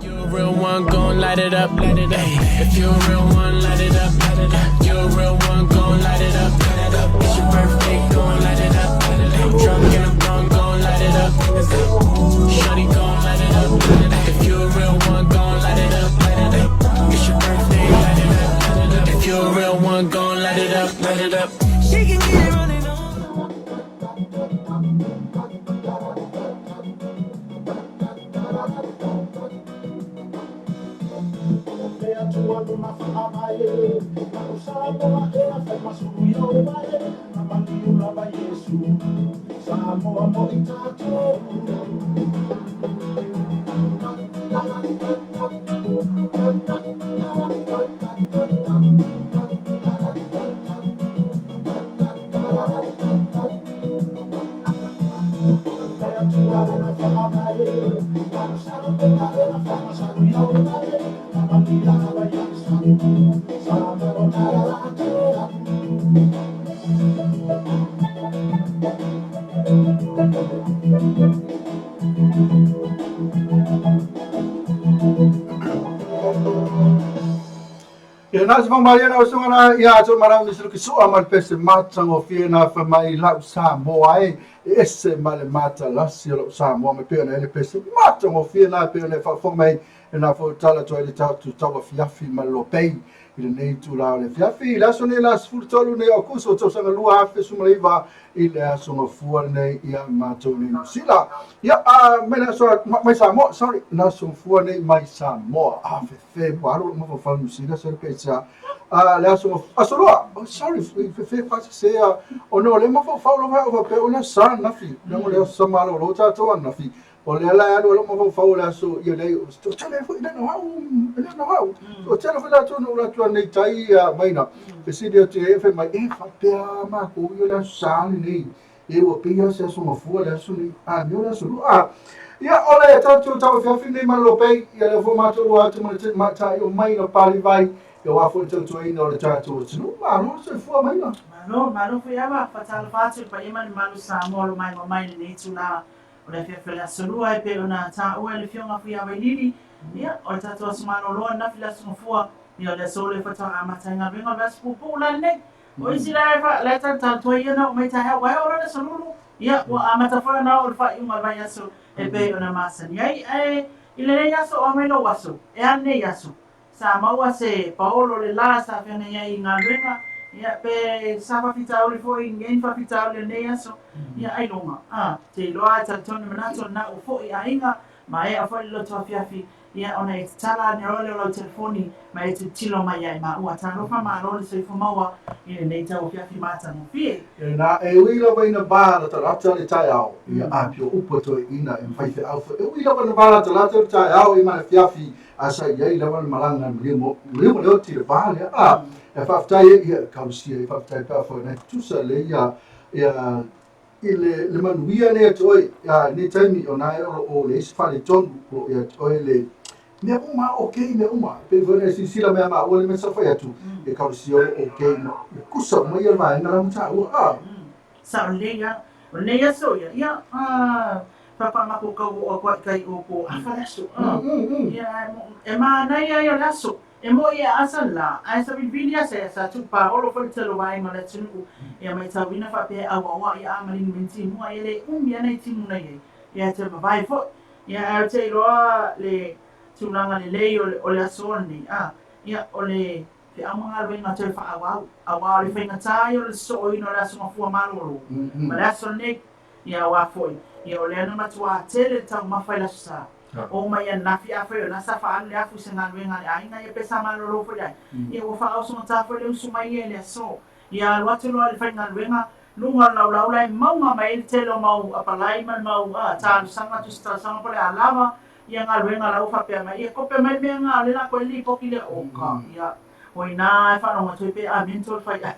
You a real one, gon' light it up. Light it up. If you a real one, light it up. Light it up. You a real one, gon' light it up. Light it up. It's your birthday, gon' light it up. Light it up. Drunk and I'm wrong, gon' light it up. Shawty gon' light it up. Light it up. If you a real one, gon' light it up. Light it up. It's your birthday, light it up. Light it up. If you a real one, gon' light it up. Light it up. She can get it running on. Ia na se whamaria na usunga na ia atu marau ni siruki sua ma le pese matagofie na fai mai lau Samoa e e ese ma le matalasi o lau Samoa mai pei ona e le pese matagofie na pei ona e faafofoga mai e na foi tala atu ai le tatou tauafiafi ma le lopei i lenei itula o le afiafi i le aso nei la 13 nei o Akuso tausaga 2019 i le aso gafua lenei ia matou nei Niu Sila ia a mai le aso mai Samoa sorry le aso gafua nei mai Samoa a fefe ua alu lou mafaufau i Niu Sila sorry pe aisea a le aso aso lua oh sorry fefe faasese a ona o le mafaufau lava au faapea o le aso Sa ananafi leaga o le aso Sa malolo tatou ananafi O lea la e alu ai lou mafaufau o le aso ia leai o tele foi le no au le no au o tele foi latou na ou alu atu nei tai ia maina fesili atu i ai fai mai e faapea makou ia o le aso Sa lenei e ua pei lava se aso mafua le aso nei a mea o le aso lua a ia o le tatou tauafiafi nei malolo pei ia lea foi matou lua atu ma le matai o maina palivai ia aua foi le tautuaina o le tatou atunuu malo le soifua maina. Malo, malo foi ava, fatalofa atu i le paia ma le mamalu Samoa o lo maimoa mai i lenei itula O le afiafi o le Aso Lua e pei ona taua e le Afioga Fuiavailili, ia, o le tatou aso malolo ananafi le Aso Gafua, ia o le aso lea faatoa amata ai galuega o le vaiaso puupuu la lenei. O isi la e fa, la e tautau toa ia na oo mai taeao, ua e oo loa le Aso Lulu, ia, ua amata foi ona oo le faaiuga o le vaiaso e pei ona masani ai. Ae i lenei aso, o a mai lou aso? E a lenei aso? Sa maua se paolo le la sa feagai ai i galuega, ia, pe sa faafitauli foi i ni faafitauli o lenei aso, ia, ailoga, a, te iloa e talitonu manatu o lena ua foi aiga, maea foi le loto afiafi, ia, ona e tatala ane loa lea o lau telefoni ma e tilotilo mai ia i maua. Talofa malo le soifua maua i lenei tauafiafi matagofie. Na e ui lava ina valatalata le taeao, ia apio upu a toeaiina e mafai feau foi. E ui lava ina valatalata le taeao i ma le afiafi, A sa i ai lava le malaga a le maliu ma le oti i le va lea. A, e faafetai ai, ia, talosia ai, faafetai pe afai na e tutusa lelei ia, ia, i le, le manuia nei ia te oe, ia, i lenei taimi, o na e o lo o leai se faaletonu o lo o ia te oe le, Mea uma okay, mea uma. Pei foi na silasila mai a maua le mea sa fai atu, ekalesia o lo okay ma e kusa uma ia vaega la ma taua. Ah. Sao lelei lava. O lenei aso ia, ia, faapamako kau oo atu ai i kai o po afa le aso. Ia, e manaia ia o le aso. E moʻi e asa le lā, ae savilivili asa ia sa tuu paolo foi le tele o vaega o le atunuu. Ia maitauina faapea e auauaʻi a maligi mai timuga, ia le umi ana i timu na i ai. Ia e toe mavae foi. Ia ae ou te iloa le tulaga lelei o le aso lenei, a, ia, o le feau ma galuega toe faaauau, auā o le faigata ia o le sosooina o le Aso Gafua Malolo ma le aso lenei. Ia auā foi, ia o lea na matuā tele le taumafa i le Aso Sa. Oo mai ananafi, afai o lena sa faaalu le afu i se galuega a le aiga, ia pe sa malolo foi le aiga, ia ua faaosogata foi le usu mai ia i le aso. Ia alu atu loa i le faigaluega, luga o le laulau la e mauga mai ai le tele o mau apalai ma le mau talosaga, tusi talosaga po o le a lava ia galuega la ua faapea mai, ia kope mai le mea nga le lako ai le lipoti lea, oka, ia, o ina e faalogo atu ai pe a mental fai ai.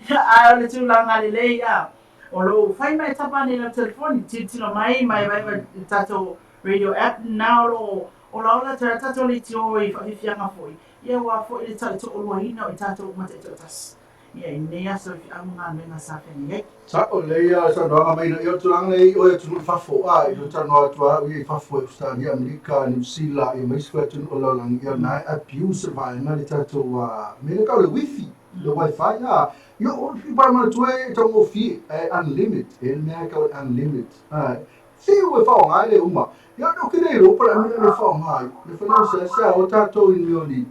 Ia, ae o le tulaga lelei, a, o lou fai mai e tapa ane i lau telefoni, tilotilo mai ma e vaivai i le tatou radio app lena o lo o olaola atu ai tatou leitio i faafiafiaga foi, Ia ua foi le taitoaluaina o i tatou uma taitoatasi ia i lenei aso i feau ma galuega sa feagai ai. Sao lelei ia le saunoaga mai ina ia o le tulaga lea i oe atunuu i fafo a i lou talanoa atu a au ia i fafo i Ausetalia, Amerika, Niu Sila ia ma isi foi atunuu o le lalolagi ia na e abuse le vaega le tatou mea lea tau o le wifi le wifi a ia o le pa manatua e taugofie e unlimit e le mea e tau o le unlimit a fiu e faaaoga ai le uma Ia, ou te le iloa po o le a le mea e faaaoga ai. Le whanau se se o tātou i mea o ni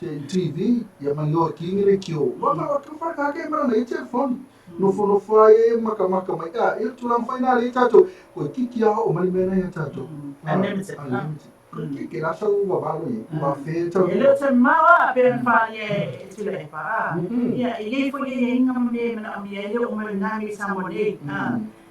te TV, ia ma ni oa kingi le kio. Wa ma wa ka whaka ke mara nei telefoni. Nofo nofo ai e maka maka mai. A, ia tulaga whai nā le tātou. Ko e kiki a o mani mea nei a tātou. Unlimited. Unlimited. Ko e kiki la sau wa valo i. Wa whē tau. E leo te maua pe na whalia e tula e wha. Ia, i lei foi e inga me mana o mia e o mai nā me Samoa nei.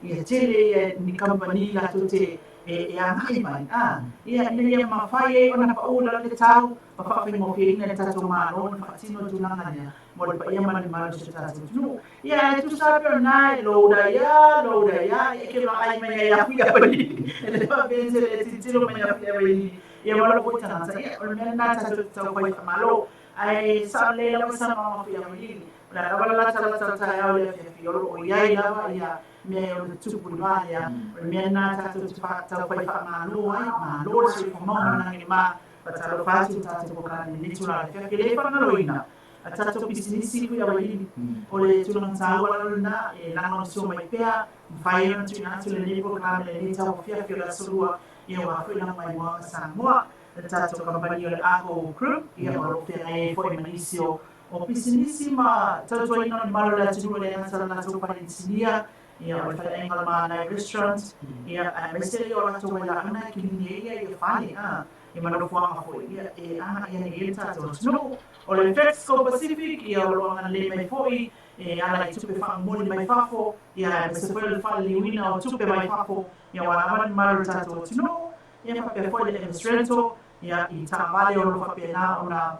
Ia tele ia ni kamupani latou te e agai mai, ā, ia, ina ia mafai ai ona paʻu i lalo le tau ma faafaigofieina le tatou Malo ona faatino le tulaga lea mo le paia ma le mamalu o si o tatou atunuu. Ia, e tusa pea o lena e load ai lava, load ai lava, ia e ke vaai mai ai au ia Vailili, e le faapea e te tilotilo mai au ia Vailili, ia ma lou foi tagata, ia, o le mea lena tatou te taufai faamalo. Ae sao lelei lava le saunoaga foi a Vailili, o le a lava le latalata o le taeao i le afiafi, o lo o i ai lava ia mea e ono tupu i le vā lea. O le mea lena tatou te taufai faamalo ai, malo le soifua mau ma lagi ma faatalofa atu i le tatou polokalame i lenei tulaga i le afiafi. E le faagaloina a tatou pisinisi Hui Awailili, o le tulaga taua lava lena e lagolagosua mai pea, mafai ai ona tuuina atu lenei polokalame i lenei tauafiafi o le Aso Lua ia aua foi Laumai Samoa, le tatou kamupani o le Ako Group, ia o lo o feagai ai foi ma nisi o O pisinisi ma tautuaina o le mamalu o le atunuu e le gata i le latou fale inisinia, ia, o le faleaiga o le Mānai Restaurant, ia, aemaise ia o latou vailaau e kilini ai ia ia fale, a, ia ma nofoaga foi, ia, e agai ane i ai le tatou atunuu. O le Fexco Pacific, ia, o lo o agalelei mai foi e ala i tupe faamomoli mai fafo, ia, aemaise foi o le faaliliuina o tupe mai fafo, ia, aua lava le mamalu o le tatou atunuu, ia, faapea foi le MS Rental, Ia, i taavale o lo o faapena ona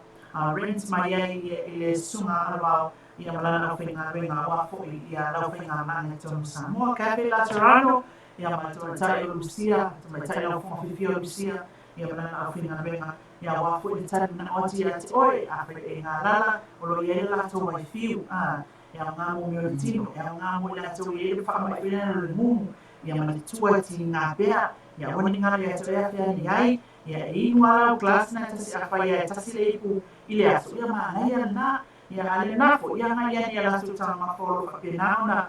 rent mai ai i le Susuga Alavao ia ma lana aufaigaluega aua foi ia lau faigamalaga i totonu o Samoa. Cafe Laterano, ia ma le tamaitai o Lucia, tamaitai laufoga fiafia o Lucia, ia ma lana aufaigaluega, ia aua foi le tali manao atu ia te oe, afai e galala, o lo o i ai le latou waifiu, a, e aoga mo mea o le tino, e aoga mo i latou e i ai le faamai foi lea o le mumu, ia ma le tua e tiga pea, ia aua ne i galo ia te oe afea ane ai, Ia, e inu a lau glass na e tasi a fai ia e tasi le ipu i le aso, ia manaia lena. Ia, a le lena foi, ia agai ane ia latou taumafa o lo o faapena ona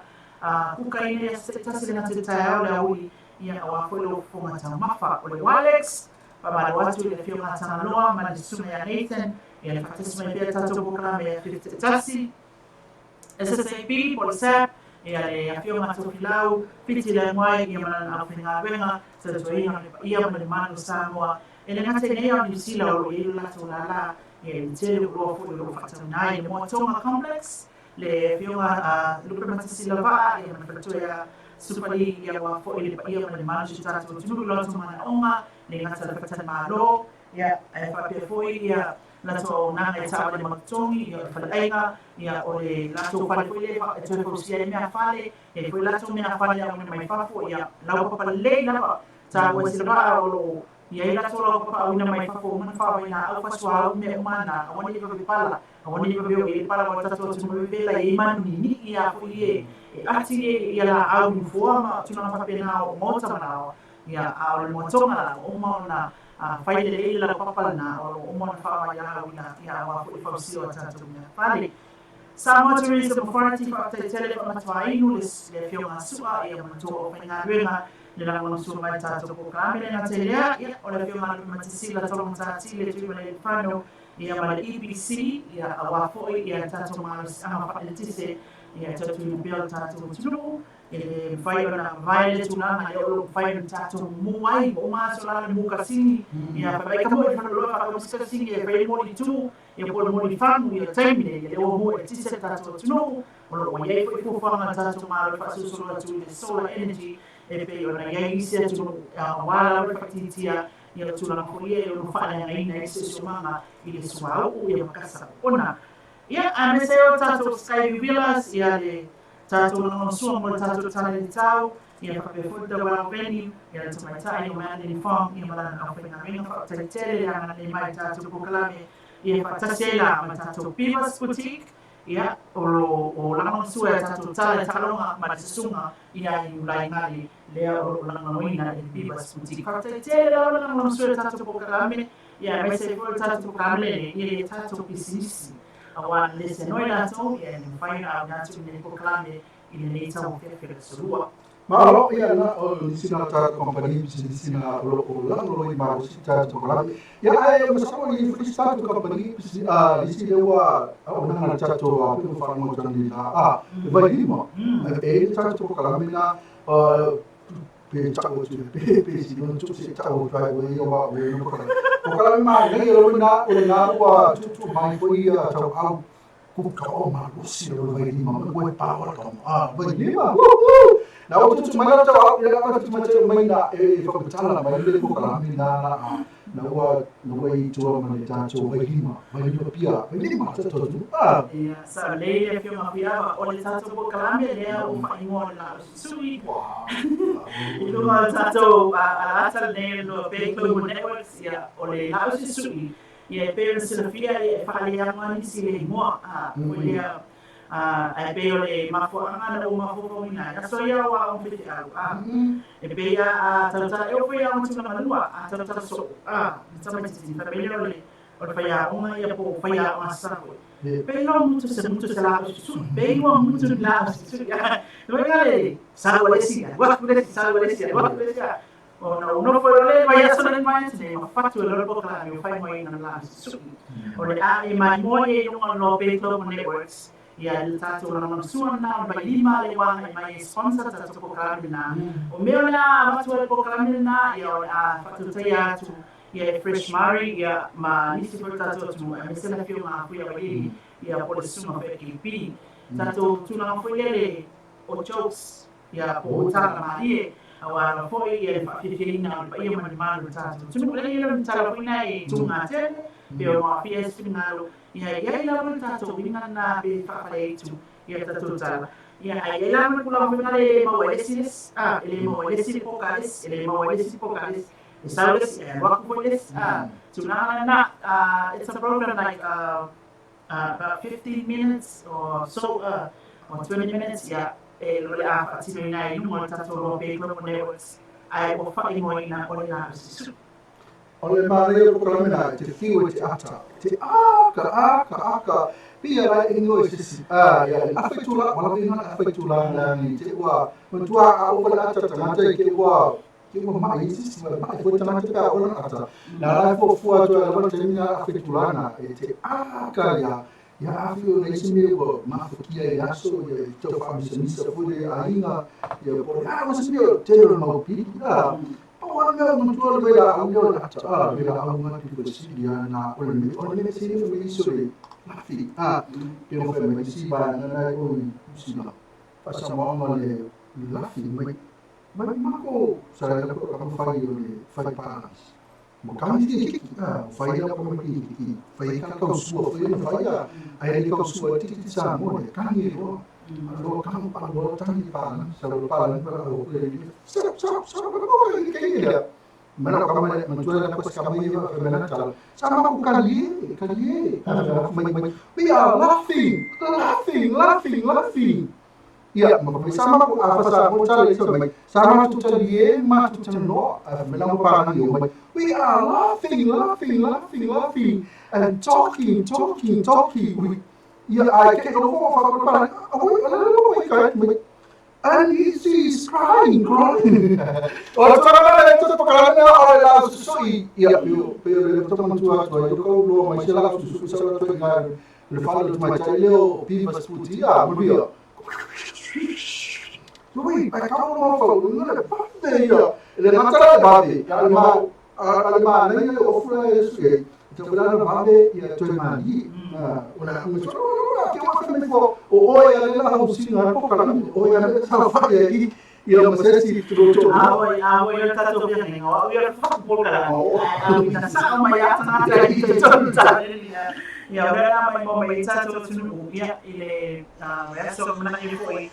kukaina ia se tasi le gata i le taeao le aoauli, ia aua foi lou fofoga taumafa. O le Walex, faamalo atu i le Afioga a Tagaloa ma le Susuga ia Nathan, ia le faatasi mai pea le tatou polokalame ia 71. SSAB po o le SAP, ia le Afioga a Tofilau, Fiti Leaguai, ia ma lana aufaigaluega, tautuaina o le paia ma le mamalu o Samoa. E le gata i nei ao Niu Sila o lo o i ai lo latou lālā, ia i le tele o oloa foi o lo o faatauina ai le Moatonga Complex, le Afioga a Lupematasi Lavaa, ia ma le faletua ia Supali, ia aua foi le paia ma le mamalu o si o tatou atunuu i lo latou manaoga, le gata i le faletalimalo, ia ae faapea foi ia latou auaunaga i taavale mautotogi, ia o le faleaiga, ia o le latou fale foi lea e toe fausia ai meafale, e i ai foi latou meafale e auina mai fafo, ia laupapa lelei lava. Taua e Silavaa o lo o I ai latou laupapa auina mai fafo uma na faavailaau fasuaau mea uma na, aua ne i vave pala, aua ne i vave oo i ai le pala aua o le tatou atunuu e vevela e i ai manu ninii a foi e e ati e ia laau i nofoa ma tulaga faapena o maota ma laoa. Ia, a o le moatoga la, ua uma ona fai lelei le laupapa lena, o lo o uma ona faavailaauina, ia aua foi le fausia o a tatou mea fale. Samoa Tourism Authority, Faafetai tele faamatuainu le Afioga a Su'a ia ma tou aufaigaluega le lagolagosua mai tatou polokalame le gata i lea ia o le Afioga a Lupematesila Tolomatatile Tuimalealiifano ia ma le EPC ia aua foi ia tatou malosiaga faaeletise ia tautuina pea o le tatou atunuu. E le mafai ona mavae lea tulaga lea o lo o mafai ona tatou mumu ai ua uma aso la le mumu kasini ia fai mai ka moe fana loa faakamusi kasini e fai moli tu ia po o le moli fagu ia taimi nei ia lea ua mua eletise le tatou atunuu o lo o ua i ai foi fuafuaga a le tatou Malo e faasolosolo atu i le solar energy e pei ona i ai isi atunuu aua lava le faaitiitia ia o tulaga foi ia e ono faaleagaina ai siosiomaga i le suauu ia ma kasa oona. Ia aemaise ai o tatou Skyview Villas ia le tatou lagolagosua mo le tatou tala i le tau ia faapea foi le Tauao Venue ia le tamaitai o Madeline Fong ia ma lana aufaigaluega. Faafetai tele le agalelei mai i le tatou polokalame ia faatasi ai la ma le tatou Beavers Boutique ia o lo o lagolagosua i a tatou tala i taaloga ma le susuga ia Iulai Gali lea o lo o lagolagoina e le Beavers Boutique. Faafetai tele lava le lagolagosua i le tatou polokalame ia aemaise ai foi o le tatou polokalame lenei ia i tatou pisinisi aua le se noi latou ia e mafai ona auina atu i lenei polokalame i lenei tauafiafi o le aso Lua. Malo, ia na o nisi na tatou kamupani pisinisi na o lo o lagolago i malosi i tatou polokalame. Ia ae masalo i foi isi tatou kamupani pisinisi a nisi lea ua auaunaga le tatou a pei ona faalogo atu analeila a e Vailima e i ai le tatou polokalame na pe tau atu pe pe si no tu se tau atu ai ua ia wa ua no polokalame. Polokalame manaia lava lena o lena ua tuutuu mai foi ia tauau ku ka o malosi o le Vailima ma ua e paoa ka mo a Vailima woohoo na o tutu mai la tau au ia ka tutu mai tau mai na e whakatala mai le polokalame na na a na ua na ua i tua ma le tatou Vailima Vailima pia Vailima ta tau tu a. Ia, sa lelei le Afioga Fuiava, o le tatou polokalame lea ua faaigoa o le Laau Susui i luga o le tatou alata lenei o le Loa Global Networks, ia, o le Laau Susui. Ia, e pei ona silafia, ia, e faaleaga nisi le igoa, a, foi lea, a, ae pei o le mafuaaga na ua mafaufauina ai, aso ia ua aoga faifeau, a, e pei a, a tautala, e oo foi i aoga tulagalua, a tautala soo, a, le tamaitiiti, fai mai lea o le, o le faiaoga ia po o faiaoga sa foi. Pei ua mutu se mutu se laau susui, pei ua mutu ni laau susui, a, no i le, sau a le isi, alu atu le isi, sau a le isi, alu atu le isi, a, Ona ou nofo loa lea i vaiaso nei mai atu nei ma fatu e loa le polokalame ua faaigoaina le Laau Susui. O le a e maimoa ia i luga o le Loa Global Networks ia le tatou lagolamasua lena o le Vailima lea ua agai mai e sponsor tatou polokalame lena. O mea o le a avatu ai le polokalame lena ia o le a faatautaia atu ia e Fresh Murray ia ma nisi foi o tatou atunuu aemaise le afioga a Fuia Vailili ia po o le susuga foi a KP. Tatou tulaga foi lele o jokes Ia, po o tala malie, aua lava foi ia le faafiafiaina o le paia ma le mamalu o le tatou atunuu. Leai, e le o ni tala foi na e tuga tele, pe ono aafia ai se finagalo, ia e i ai lava le tatou uiga lena pe faafaleitu ia tatou tala. Ia, ae i ai lava le tulaga foi lena e le maua e le isi le isi, a, e le maua e le isi le poka a le isi, e le maua e le isi le poka a le isi, e sau le isi, ae alu atu foi le isi, a, tulaga lena, it's a program like, about 15 minutes or so, or 20 minutes, ia, e o le a faatinoina ai i luga o le tatou Loa Bay Global Networks, ae ua faaigoaina o le Laau Susui. O le manaia o le polokalame na, e te whiu e te ata, e te aka, aka, aka, pia la e ingoa i se isi, a, ia, le afa itula, wala pe ngana afa itula na ni te ua, matua a ua le ata tangata i ke ua, Ke ua maʻi i sisi ma maʻi foi tagata pe a ola ata. Na la e fuafua atu ai lava le taimi na afe tulana e te aka ia ia afe o nei se mea ua mafakia i aso ia i tau faamisamisa foi le aiga ia po o le a se mea tele o le mau pili a pau lava le mea o matua le vailaau lea o le ata a vailaau nga pito sili a na o le mea o le mea sili o le isi o le lafi a pe o fai mai isi vaega na e oi sila faasamoaga le lafi mai Mai mako sa la ko ka fai o le fai palas. Mo kami ti kiki a fai la ko ki kiki fai ka kau sua fai na fai a ai le kau sua ti ti sa mo le kani ro lo kang pa lo tangi pa sa lo pa la pa o le sa sa sa ko ko ke ke ya. Mana ka mai ma la ko sa mai fa mena tala sa ma ku kali kali mai mai we are laughing laughing laughing laughing ia ma fa sa ma ku a fa sa mo tala so mai sa ma tu tali e ma tu tali no mena mo pa ni mai we are laughing laughing laughing laughing and talking talking talking we ia ai ke no ko fa pa oi ala lo ko kai mai and he's crying, crying. O tara le to pa na o la su ia yo pe le to man tu a to yo ko lo mai se la su sa la to ga le fa le mai tai le o pi va sputi a mo bia. Lui, ai ka no fa no le pa de ia. Le na tara ba de ya ma a ma na ia o fura e su e. Te la ba de ia to ma ni. Una un so ke wa fa me fo o o ia le la ho singa po kala o ia le sa fa ia ia ma se si to to a o ia ta to pia ni o ia fa po kala a na sa ma ia ta ta i te to ta ia o la mai mo mai ta to tu ia ile a ya so na i fo i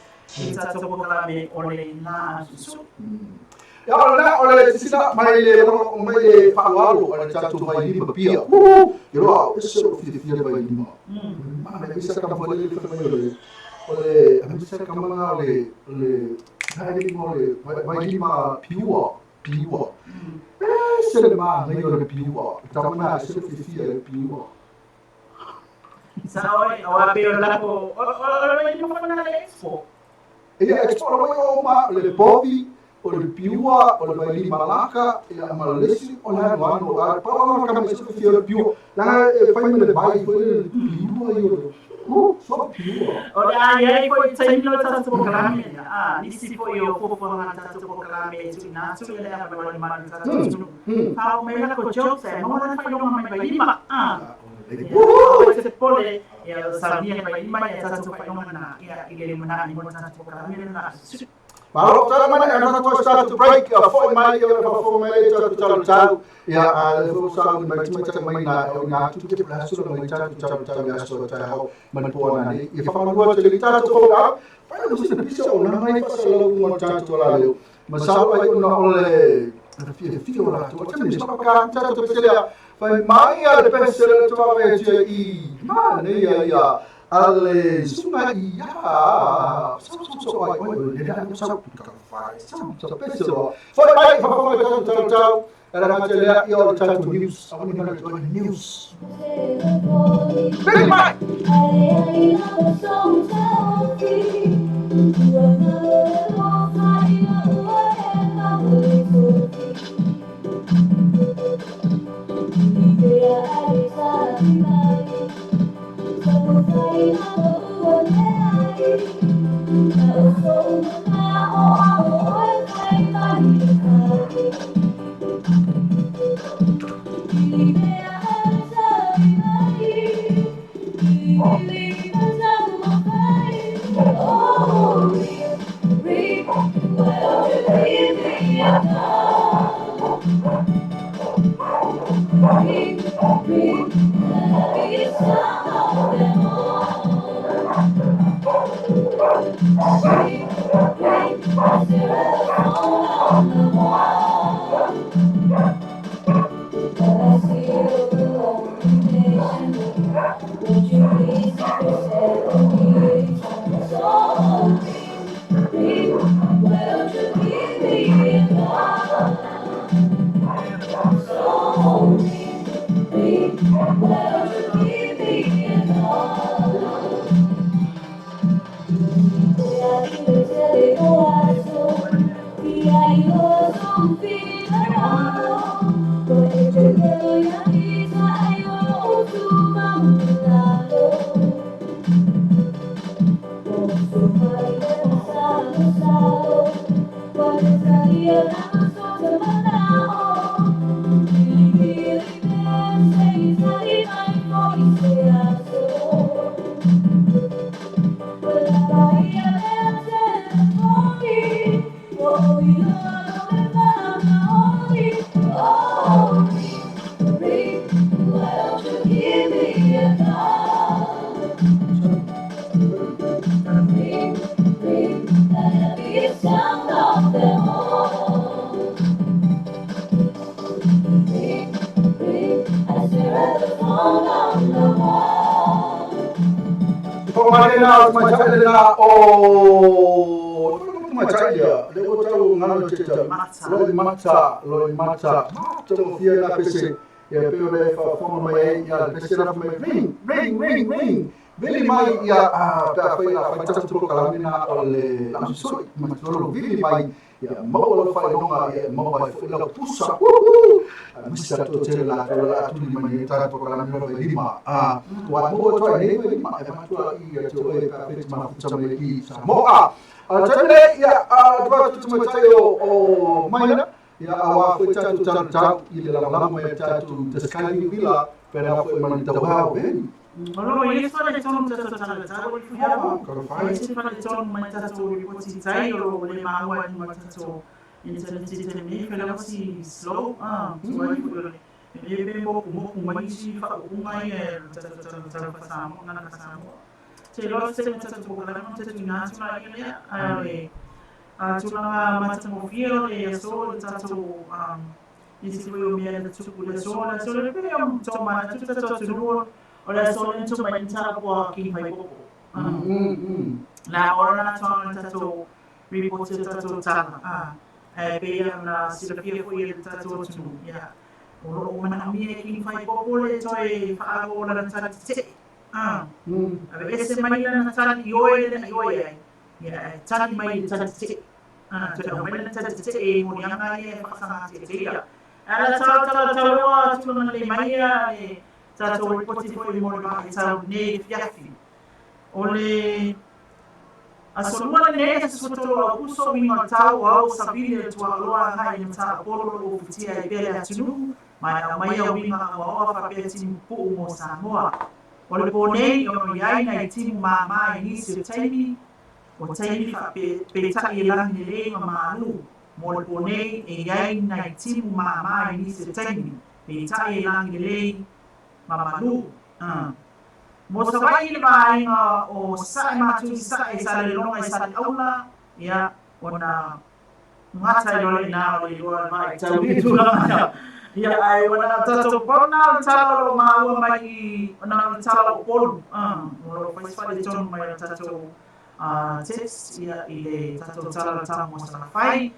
ta to po kala me o le na su ia o la o le sina mai le mai le fa wa lo o le ta to mai lima pia u ro so fi fi le mai lima ma me isa ka fo le fa mai le o le a me sa ka ma le le hai mo le mai lima piua piua e se le ma ngai o le piua ta ma se fi fi le piua sa oi o a pe la ko o le lima fa na le expo e expo lo o ma le povi o le piua, o le mai malaka, ia ma le si o le ano a pa o ka me se fi le piua la e fai me le vai foi le piua io o so piua o le ai ai foi tai no ta to kala me a ni si foi o fo fo na ta to kala me tu na tu le a ba le ma ta to pa o me la ko jo se mo na fa yo ma mai lima a o se pole ia sa ni mai lima ia ta to fa yo na ia ile mo na ni mo ta to kala me na Malo tala mana ana to start to break a fo mai yo fo mai to to to ya a le fo sa mai mai ta mai na o na tu te la su mai ta ta ta ya so ta ho man po na ni i fa ma te ta to fo ga fa no se pisa o na mai fa sa lo mo ta to la le ma sa ai o na o le fi fi o la to ta ni sa ka ta to pe le fa mai a le pe se le to va te i ma ne ya ya ale sunga ia so so so ai oi le la sa ka fa sa sa pe so fa mai fa fa ta ta ta era ma te le io ta to news I want to know news Big Mike Marena o matai le na o matai ia le o tau ngalo te tau loi mata mata mo fia na pese ia pe le fa fo mai ia le pese la mai ring ring ring ring vili mai ia pe a fai la fai tatu pro kalamina o le la sui matolo vili mai ia maua lau faailoga ia maua ai foʻi lau pusa misa to tele la to la tuli mai ta pro kalamina lo lima wa maua to ai nei lima e matua i te oe ka feti mafuta mai i Samoa tele ia tua tu matai o maina ia awa foi tatu tatu tau i le lagolago e tatu te sky vila pera foi mani tau hau Olo e fale tonu tatu tala tau i fuiava. E se fale tonu mai tatu ripoti tai o le maua ni matatu internet te me fela si slow tu ai foi le be mo mo mai si fa o ngai e tatu tala tala fa sa mo na sa mo. Te lo se tatu ko la mo te tu na tu la ile a a tulaga matagofie o le aso le tatou isi foi o mea na tupu le aso le aso le pei o tomanatu tatou atunuu o le aso le tumai tala poa ki faipopo la ora na toga tatou ripoti o tatou tala ae pei ona silafia foi e le tatou atunuu ia o loo manaomia e kini faipopo le toe faago o lana tali tetee ave ese mai lana tali i oe le i oe ai ia tali mai le tali tetee toe aumai lana tali tetee e moliaga ia e faasaga ala tala tala taloa tulaga lelei mai ia le tatou ripoti foi mo le vaitau nei fiafi o le aso lua lenei aso 13 Aukuso uiga o le tau o ao savili le tuaaloa agai i le matapolo lo o futia ai pea le atunuu ma e aumaia uiga aoaoa faapea timu puu mo Samoa. O le pō nei e ono i ai nai timu māmā i nisi o taimi, o taimi faapeitai e lagi lelei ma malū. Mo le pō nei e i ai nai timu māmā i nisi o taimi, peitai e lagi lelei ma malū. Mo Savaii le vaega o Sae Matu i Sae i Salelologa i Saleaula, ia, ona gata ai loa i ina o le iloa le vaitau i le tulaga ia, ae ua na o tatou pau na o le tala o lo o maua mai i na o le tala o Upolu, o lo o fai se faaletonu mai o le tatou text ia i le tatou tala o le tau mo Salafai,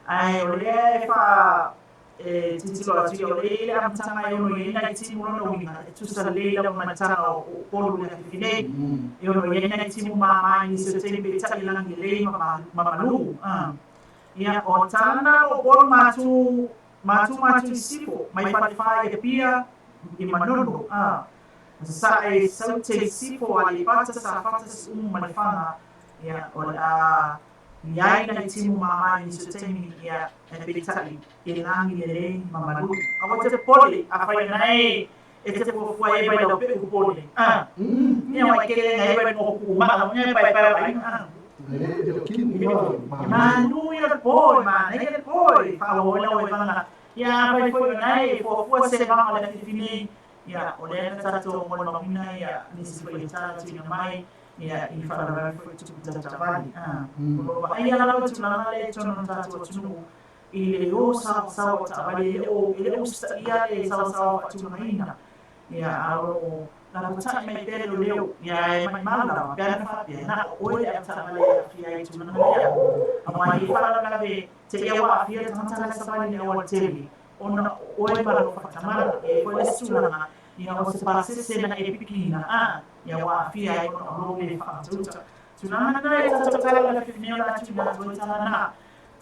ae o lea e faa e tilotilo atu ia o lea e i ai le amataga e ono i ai nai timu lona uiga e tusa lelei lava ma le tala o Upolu i le afiafi nei e ono i ai nai timu māmā i nisi o taimi peitai e lagi lelei ma malū. Ia o tala na o Upolu matu matu matu i sifo mai Falefa i Apia i Manono Sasae Saute i sifo Aleipata Safata Siumu ma Lefaga ia o le a i ai nai timu māmā i nisi o taimi ia e peitai e lagi lelei ma malū. Aua te popole afai na e e te fuafua e vai lau pe'u popole. Ia mai kele ngai vai mo ku ma ngai pai pai ai. Malū ia le po ma nei le po e whaoela o e vanga. Ia pai foi na e fuafua se vanga le afiafi nei. Ia o lea na tatou molimauina ia nisi foi e tala tuina mai ia i faalavelave foi tupu tautavali. O lo o vaaia lava le tulaga lea i totonu o le tatou atunuu i le o saosaoa o taavale e le o usitaia le saosaoa faatulagaina. Ia a o lo o lapotai mai pea le leo ia e maimau lava pe ana faapea na o oe le avetaavale e aafia ai i tulaga lea. Aua e faalavelave te ia ua aafia le tagata la e savali i le aualatele ona o oe ma lou faatamala e foi le isi tulaga ia o se pasese na e pikiina ia ua aafia ai ona o lou le faamatauta. Tulaga na e tatou tala o le afiafi nei o le a tuuina atu ai tala na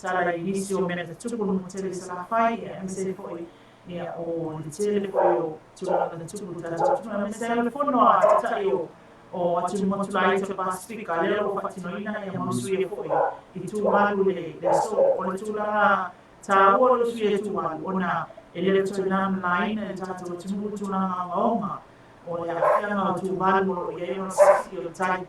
tala i nisi o mea na tutupu le motu tele i Salafai ia aemaise foi ia o le tele foi o tulaga na tutupu i tatou atunuu aemaise ai o le fono a taitai o atunuu motu laiti o le Pasifika lea o lo o faatinoina ia mau sui foi i Tuvalu le aso o le tulaga taua o le sui e Tuvalu ona e le o toe lamalaina i le tatou atunuu le tulaga ogaoga o le aafiaga o Tuvalu o lo o i ai ona siisii o le tai.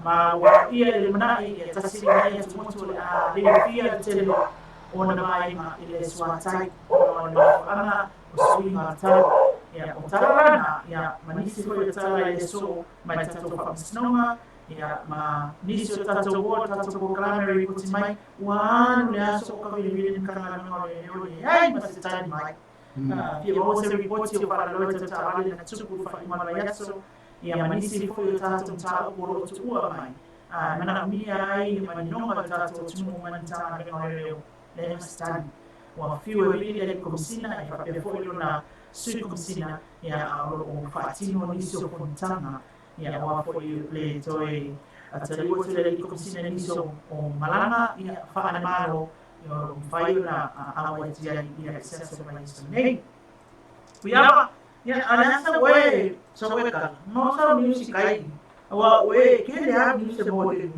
Ma ua ia i le lumanai ia tasi lenei atumotu o le a lilofia le tele o ona vaega i le suatai ona o le mafuaaga o suiga o le tau. Ia, o tala lana, ia, ma nisi foi o tala i le aso mai le tatou faamasinoga, ia, ma nisi o tatou o le tatou polokalame ripoti mai, ua alu le aso o Kawiliwili Matagaluega o Leoleo leai ma se tali mai. Fia maua se ripoti o faalaloa i tau taavale na tupu i le faaiuga o le vaiaso. Ia ma nisi foi o tatou mataupu o lo o tuua mai e manaomia ai le maninoga o le tatou atunuu mai le Matagaluega o Leoleo lea na se tali. Ua fiu e vili le Alii Komesina e faapea foi lona Sui Komesina ia a o lo o faatino nisi o fonotaga ia aua foi le toe taliu atu le Alii Komesina i nisi o malaga ia faale-Malo ia o lo o mafai ona auai atu ai ia i se aso vaiaso nei. Kuiava, ia a le asa ue sa ue kala, no sa music ai. Aua ue ke le a music mo le.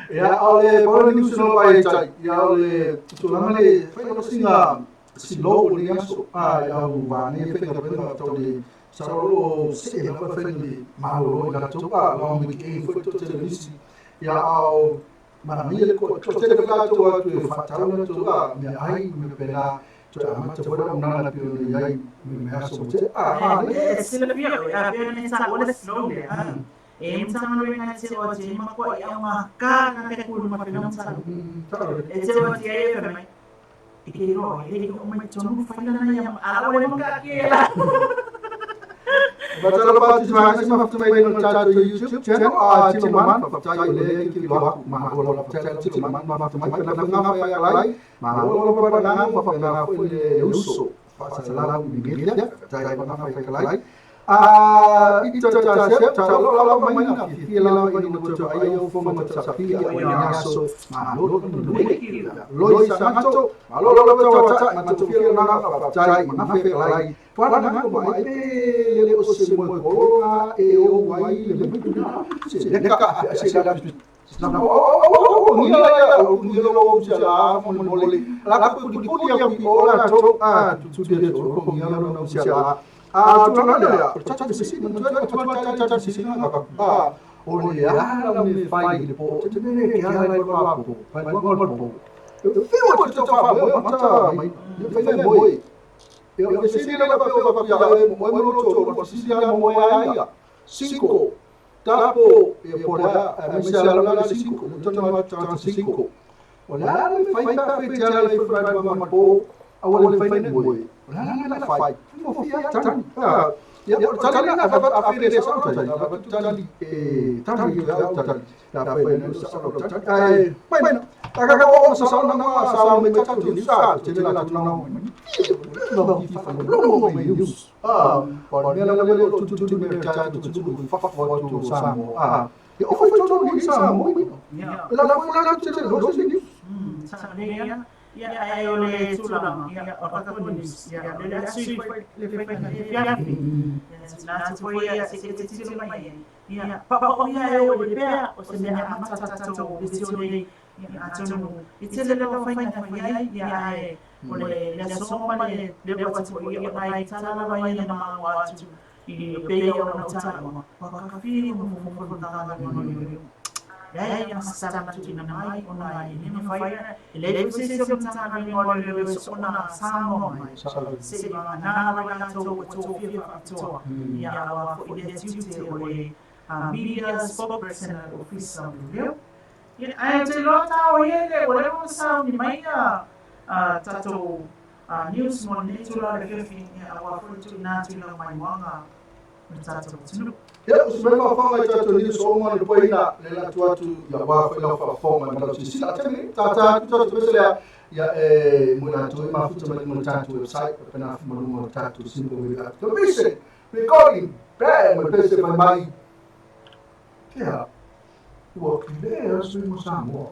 Ia o le polo ni usu no ai tai. Ia o le tulaga le fai o singa silo o le aso a ia au va ne fe ka pena tau le sa ro se e la fe le malo i la to a la mi ke fo to te nisi. Ia au mana mi le ko to te ka to a tu fa tau na to a me ai me pena to a ma te fo na na pi o ai me aso te a a e sila pia a pia ne sa o le slow le a. E mtanga lo ina te o te ma ko i au ngā ka ka ke kulu ma pena mtanga. E te o te e fe mai. E ke ro e o mai tonu whaina na ia ala o le maka ke la. Batala pa ti ma si ma mai no tatou YouTube channel a ti man fa tai le ki lo ma lo la tai ti man ma mai na nga fa ya lai ma lo lo pa na fa na fo le uso fa sa la mi mi ya tai ma fa fa lai a i ta ta se ta lo la mai na fi la la i no to ai o fo ma ta fi o nya so ma lo lo lo i sa ma to ma lo lo ta ta ma to fi na fa tai ma fa lai fa na ko mai pe le o se mo ko e o wai le me se le ka se la na o o ni la ya ni lo lo se la mo mo le la ku ku ya ku o la to a tu tu de to ko ni la no se la a tu na le cha cha se si tu tu cha cha se si na ka a o le a la me fai le po te ne ke ha la ko po pa ko po fi o te fa mo ta mai fai mo e se si la pa pa ya mo mo lo to si si ya mo ya ya cinco tapo e por a me se la la cinco no no ta cinco o la le fai ta fe ya la fa ma po a o le fai mo la la la fai mo fi ya tan ya ta la fa a fe le sa ta la ta li e ta li ya ta la fa ne sa ta ai bueno ta ka o sa sa na sa me ta tu ni sa te la tu na no fa no me use ah pa ne la la tu tu tu me ta tu tu fa fa tu sa mo ah e o fa tu ni sa mo la la la te lo se ni sa le ya ya ai o le tulaga ia o tatou news ia le le sui le fai ya fi na tu foi ia se te tilo mai ia pa pa o ia e o le pea o se mea amata tatou le tio nei ia atonu i tele lava faina fai ai ia ae o le le aso ma le le o atu ia nai tala lava ia na mau atu i pe ia o na taua whakawhiri mo mo mo na no no ia ia sa tu ina mai o na i ni fai e le se se o ta na ni o le so na sa mo mai se na la la to to fi fa to ia wa fo i le tu te o le media spokesperson officer leo ia ai te lo ta o ia le o le mo sa ni mai ia tatou news mo nei tula le fiafi ia aua foi tuuina atu i lau maimoaga o le tatou atunuu. Ia, o se mea faafofoga i tatou news o uma le poina le la atu atu ia wā foi lau faafofoga mai ma lau silasila. A taimi tātā atu tatou pese lea ia e mo latou e mafuta mai luga o le tatou website pena ma luga o le tatou simple web application recording band ma le pese fai mai ia ua clear sui mo Samoa.